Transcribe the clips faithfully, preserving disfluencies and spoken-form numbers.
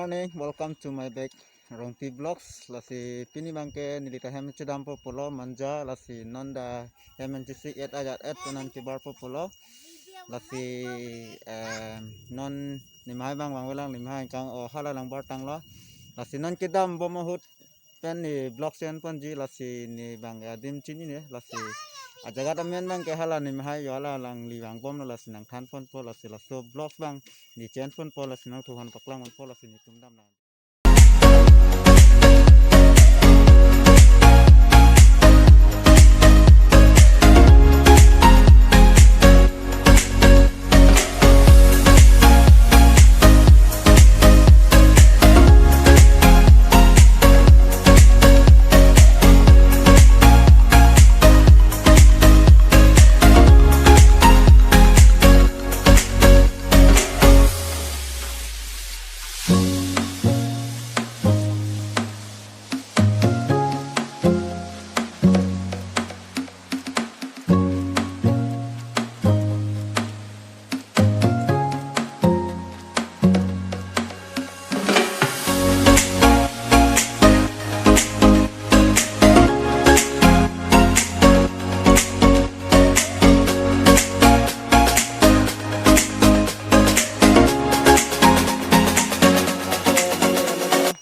Morning, welcome to my back Rongpi Vlogs. Lasi pini abangke neli ta hem chedampo pulo Manja, lasi non ta hem chisi et ajat et punan kebarpo pulo. Lasi, em, non nimahai abang vangvelang, nimahai kang o hala lang bartanglo. Lasi non kedambom ahut pen ne vlog si enponji, lasi ne abang adim chinine, lasi ajaga amen abangke hala nimahai jo, hala alangli vangbomlo, lasi nangthanponpo, lasi laso vlog abang ne chenponpo, lasi nangtuhan paklang ponpo, lasi netum damnang.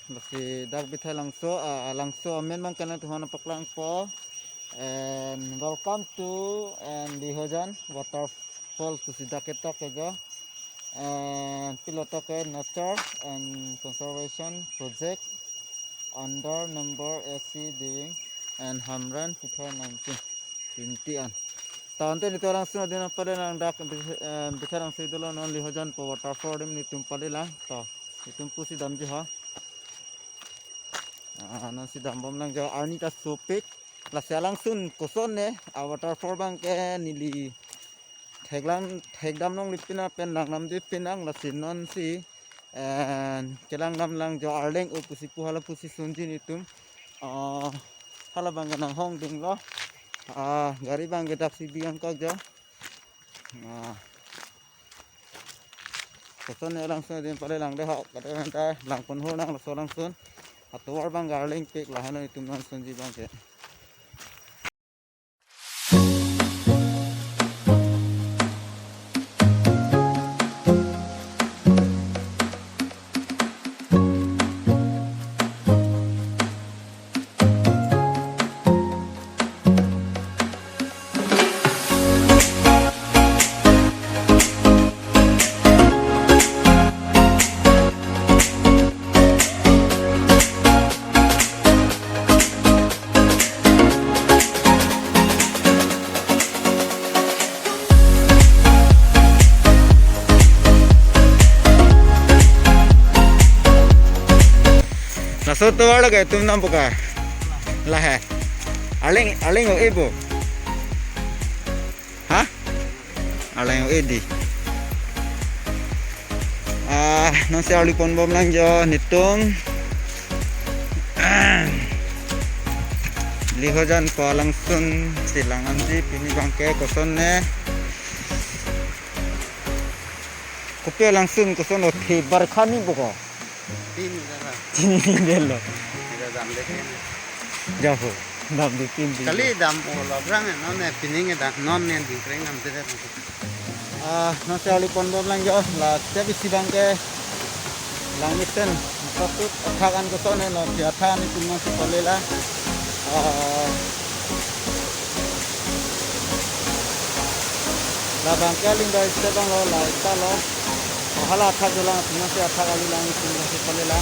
Lasi dak Bithai Langso, ah, Langso amen abangke nangtuhan paklangpo. And welcome to and Lihojan Waterfall pusi dak ketok ke jo. And piloto ke Nature and Conservation Project under number A C Dewing and Hamren two thousand nineteen twenty an. Ta ante netum Langso adim palelang dak, eh, Bithai Langso dolo, non Lihojan pu waterfall adim netum palelang. To, netum pusi damji ho. Ah, nonsi dambomlang jo, arni ta sopik. Lasi alangsun kosonne, a waterfall abangke neli theklang, thekdam longle pinang pen langdamde pinang, lasi nonsi, eh, kelangdamlang jo, arleng-o pusi pu hala pusi sunji netum. Ah, hala abangke nanghongdinglo. Ah, gari abangke daksi bi angkok jo. Ah. Kosonne Langso adim palelang de ho, kade anta langpon ho nang laso alangsun. Atovar abang arlengpik, lahenlo netum nonsunji abangke. Laso tovar lo ke, netum dampo ke? Lahai. Arleng, arleng-o-e bo. Ha? Arleng-o-e di. Ah, nonsi arlipon bomlang jo netum. Lihojan pu alangsun si langdamji, pini abangke kosonne. Kopi alangsun, kosonlo, the barkha ni bo ko? Tin dara. Tin delo. Tidak dam deh kayaknya. Jaho, damde tin di. Kali dam o lo brang, non ne pining dam, non ne dingkreng dam deh. Ah, nonsi arlipon bomlang jo, la tepi si abangke langmesen, masuk athak an kosonne, nonsi athak an netum nonsi palela. Ah, labangke aling bai step abanglo, la ita lo. O hala athak dolang, netum nonsi athak alilang, netum nonsi palela.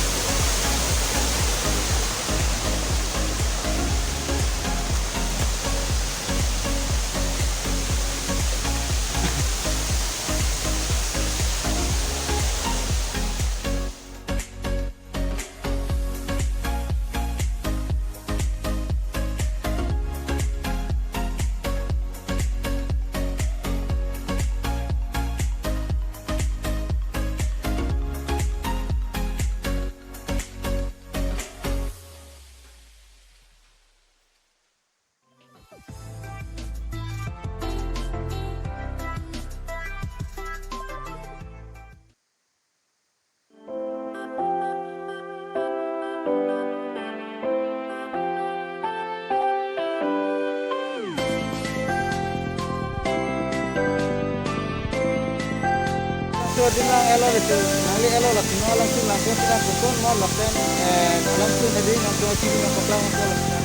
Ding lang elo letu, nangli elo lasi no alam sim lang ko sila kuson mo lapen, eh, alam sim tadi nang ko sini nang ko lang ko lapen.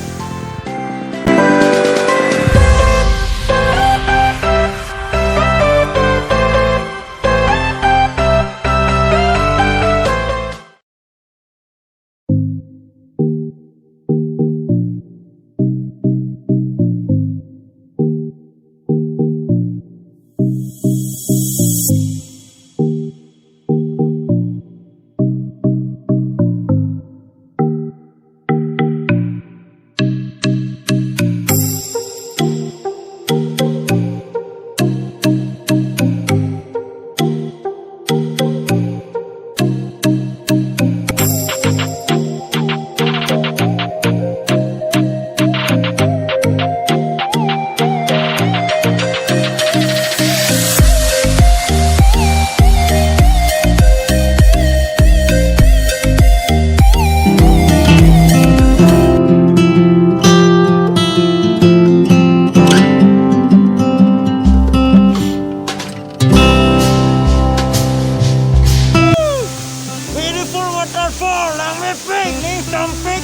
Beautiful waterfall, langmepik, ningsampik.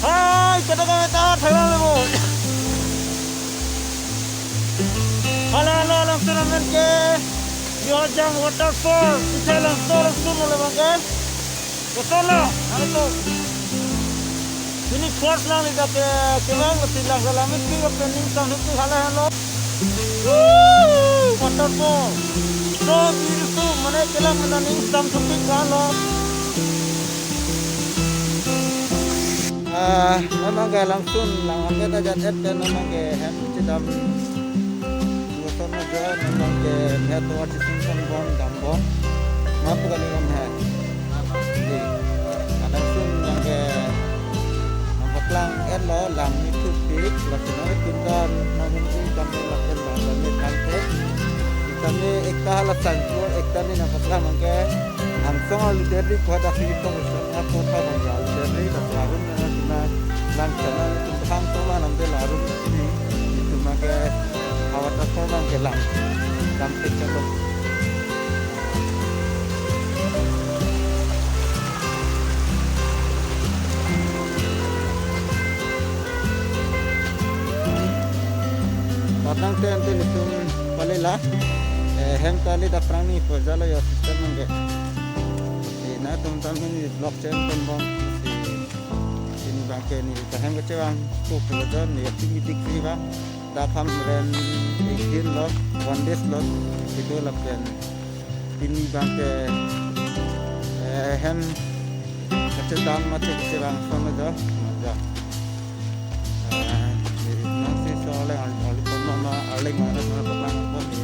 Hai, kadokave ta thailang lemo. Hala, hala, langsung amen ke Yojang waterfall. Kita langsung, langsung mulai bangke. Koson lo, ano to. Ini falls lang ni dake kemang, mesti lang dalam itu, apa ningsampik hala, hala. Woo! Waterfall. So beautiful. Mane kelang mena ningsampik hala. Ah, memang ke langsung lang amet ajat et pen memang ke hem chedam. Koson aja memang ke het tovar chisin son bon dam bon. Map kali om hai. Di. Langsung yang ke nangpaklang et lo lang itu pik, langsung nang itu dan nang itu dan langsung bang dan itu kan ke. Ikan ni ekta hala sangkur, ekta ni nangpaklang ke. Angsong alu deri kuada sini tong usang aku kau bang alu deri, langsung arun na na lang chana itu hang tong mana ambil arun sini. Itu make awat aku bang ke lang. Lang pik chana. Patang ten ten itu palela. Eh, hem tali daprang ni pojalo ya system nangke. Si na tum tam ini blockchain pembom si ini bangke ni tahem kecewang. Kuk pelajar ni ya tinggi dik si bang. Dapham ren ek din lo, one days lo, itu lapen pini bangke, eh, hem kachedam mate kachevang son lo jo, jo. Eh, nang si so le al-, al-, kono ma, aling mana, mana pernah nonton di.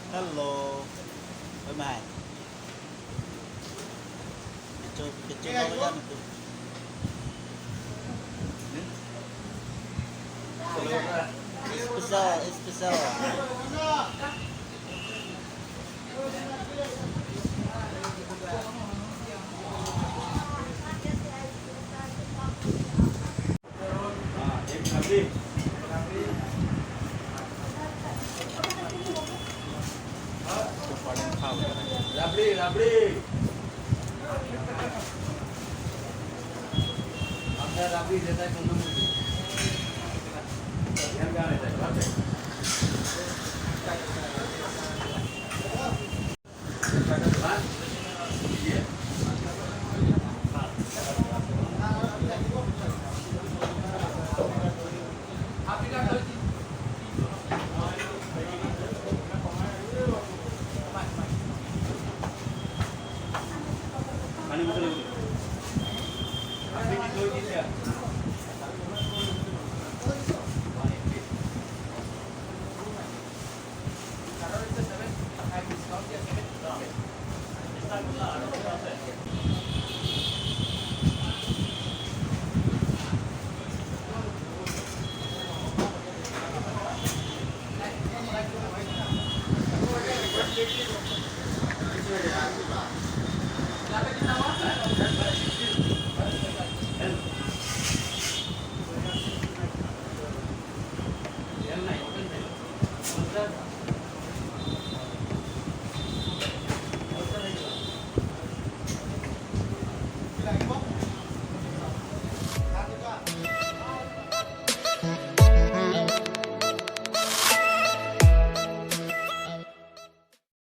Hello. Bye bye. Kecho, kecho, hello. Bang jam itu. Hmm? Special, special.